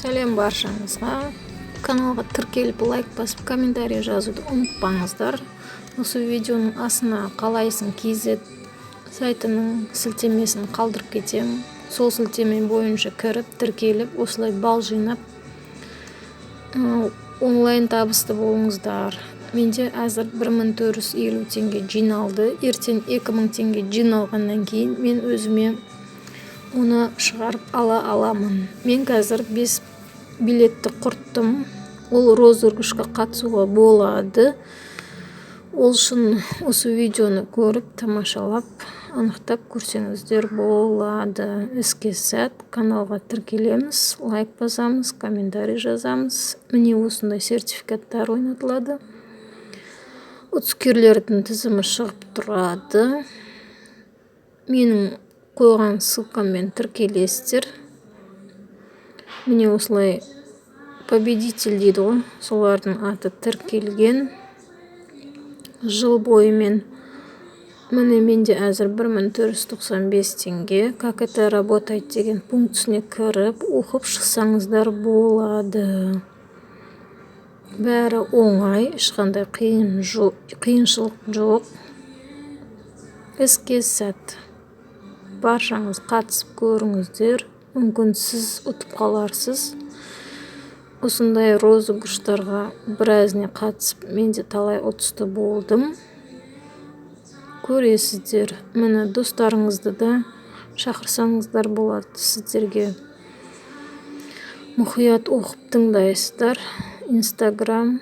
Сәлем баршаңызға! Каналға тіркеліп, лайк басып, комментарий жазуды ұмытпаңыздар. Осы видеоның астына Қалайсың kz сайтының сілтемесін қалдырып кетемін. Сол сілтеме бойынша кіріп, тіркеліп, осылай балл жинап, онлайн табысты болыңыздар. Менде әзір 1450 теңге жиналды. Ертең 2000 теңге жиналғаннан кейін мен өзіме оны шығарып ала аламын. Мен қазір 5 билетті құрттым. Ол розыгрышқа қатысуға болады. Ол үшін осы видеоны көріп, тамашалап, анықтап көрсеңіздер болады. Іске сәт! Каналға тіркелеміз, лайк басамыз, комментарий жазамыз. Міне, осындай сертификаттар ойнатылады. Ұтыскерлердің тізімі шығып тұрады. Менің қойған ссылкаммен тіркелесіздер. Міне, осылай победитель дейді ғой, солардың аты тіркелген жыл бойымен. Міне, менде әзір 1495 теңге. «Как это работает» деген пунктісіне кіріп, оқып шықсаңыздар болады. Бәрі оңай, ешқандай қиыншылық жоқ. Іске сәт! Баршаңыз қатысып көріңіздер, мүмкін, сіз ұтып қаларсыз. Осындай розыгрыштарға біразіне қатысып, мен де талай ұтысты болдым. Көресіздер, міне, достарыңызды да шақырсаңыздар болады. Сіздерге мұқият оқып тыңдайсыздар. Инстаграм,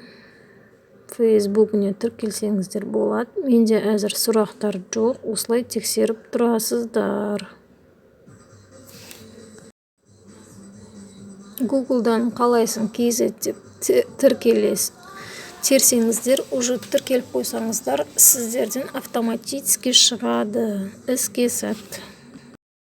Фейсбугіне тіркелсеңіздер болады. Менде әзір сұрақтар жоқ. Осылай тексеріп тұрасыздар. Гуглдан «Қалайсың kz» деп тіркелес терсеңіздер, уже тіркеліп қойсаңыздар, сіздерден автоматически шығады. Іске сәт!